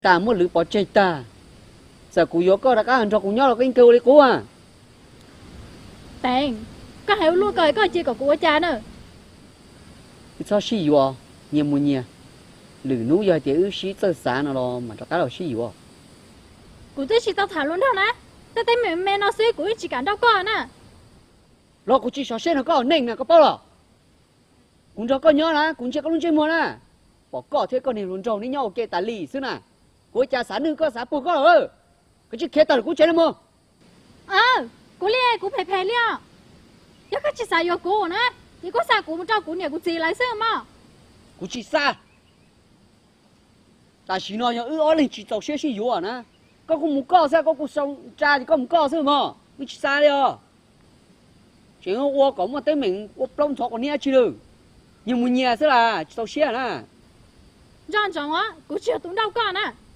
Tas muaj lwm pov tseg tag, txawm kuv yuav koj rov qab nrog kuv nyob los koj yeej kawg ua li qub. Teev, koj hais ua luaj ko koj cia kom kuv ua cas na? Wb txhob sib yuav, nyias mus nyias. Lwm hnub yog hais tias wb sib txawj xav no los mam rov qab los sib yuav. Kuv twb tsis tau tham hluas nraug na, tej teeb meem me no xwb kuv yeej tsis kam nrauj koj na. Los kuv tsis sov siab nrog koj ua neej na, koj paub los? Kuv nrog koj nyob na, kuv ntsia koj lub ntsej muag na, pom koj thiab koj niag hluas nraug neb nyob ua ke tas li xwb na. Kuv ua cas xav nwj koj xav puag koj lawm. Koj cia li khiav tawm lawm kuv tsev no mus. Kuv li kuv phem phem li os. Yog koj tsis xav yuav kuv na, ces koj xa kuv mus rau kuv niam kuv txiv lawv xwb mog. Kuv tsis xa. Tam sim no yog wb ob leeg tsis txaus siab sib yuav na, koj kuj mus koj xwb, koj kuj sau tsa ces koj mus koj xwb mog, wb tsis xa li os. Tseem ua kom muaj teeb meem ua plaub ntxhov quas niab tsi lawm. Nyias mus nyias xwb las, tsis txaus siab na. Nco ntsoov, kuv tsis yog tus nrauj koj na.